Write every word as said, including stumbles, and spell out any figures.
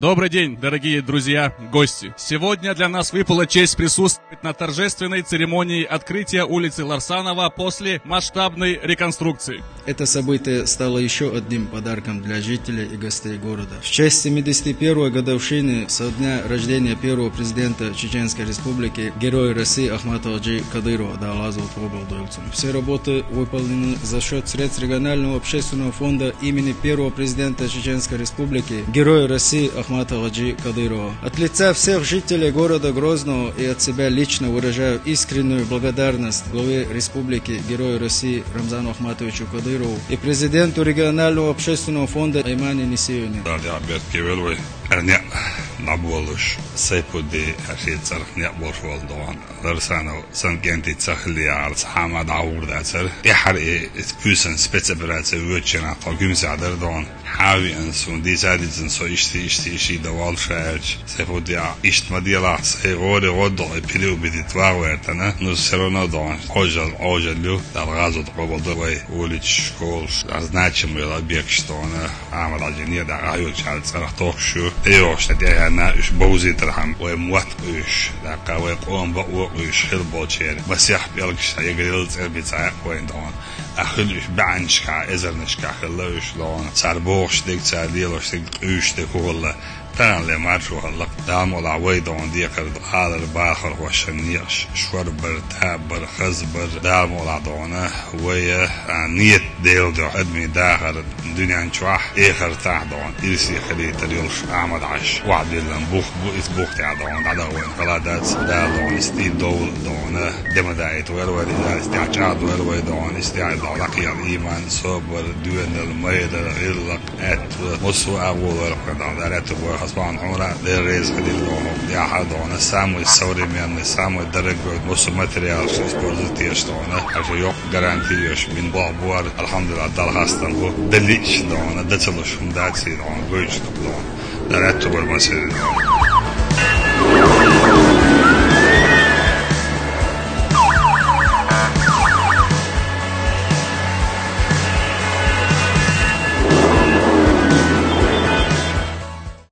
Добрый день, дорогие друзья, гости. Сегодня для нас выпала честь присутствовать на торжественной церемонии открытия улицы Ларсанова после масштабной реконструкции. Это событие стало еще одним подарком для жителей и гостей города. В честь семидесяти первой годовщины со дня рождения первого президента Чеченской Республики, Героя России Ахмата Хаджи Кадырова, Дала Азот Обалдуэлцин. Все работы выполнены за счет средств регионального общественного фонда имени первого президента Чеченской Республики, Героя России Ахмата Хаджи Кадырова. От лица всех жителей города Грозного и от себя лично выражаю искреннюю благодарность главе республики, Герою России Рамзану Ахматовичу Кадырову и президенту регионального общественного фонда Аймане Нисиевне. Дала беркевел вай. Эрне наболуш Сайпуди аши цархне болш валдуан. Ларсанов сан кенти цахли арц хама даурда цар. Эхар и пусан спецоперация вочена, то гюмзадар дон. Хави ансун дисадицин со ишти, ишти, ишти давал шаерч. Сайпуди а ишт мадиала, сай горе годо, и переубедить вагвертана. Но все равно дон. Ожал, ожал лю, дал газот обалда вай, улич, школ, а значимый объект, что она. Ахмат Хаджи не да гаюлчар царах тохшу. Эйош, дяна уж баузитар хам. Вай муат уж. Да ка вай къом ба уо уж хил болчер. Масех белгш, я грил цер бица вай дон. Ахил уж банчка, эзерничка хилла уж дон. Цар бохш дег, цар лелош дег, уж дег хугулла. Тан ле маршу халлак. Дала мола вай дон декар, алар бахар хошан неш. Швар бар, та бар, хаз бар. Дала мола дона вай, а, ниет дел до. Адми дахар дуньян чуах, эхар тах дон. Ирси хали тар юлш Ахмат Хаж. Вад биллан бух, бу ис бух тя дон. Дала вай халадац, дала дон ис ди дол дона. Демадаит вар вар, ис тя чад вар вар дон. Ис тя дон лакиял иман, собар, дуэнел, майдал, гиллак. Эт, мусу агулар, кадал, дарят, бу хасбан умра, дерез, хадил, дон, я ха дона, самый современный, самый дорогой, мусу материал, что используют, я что она, а же ёк гарантии, ёш, мин бо буар, альхамдулилла, дал хастан бу, далич дона, дацалуш, фундаци дона, гойч дона, дарят, бу масир дона.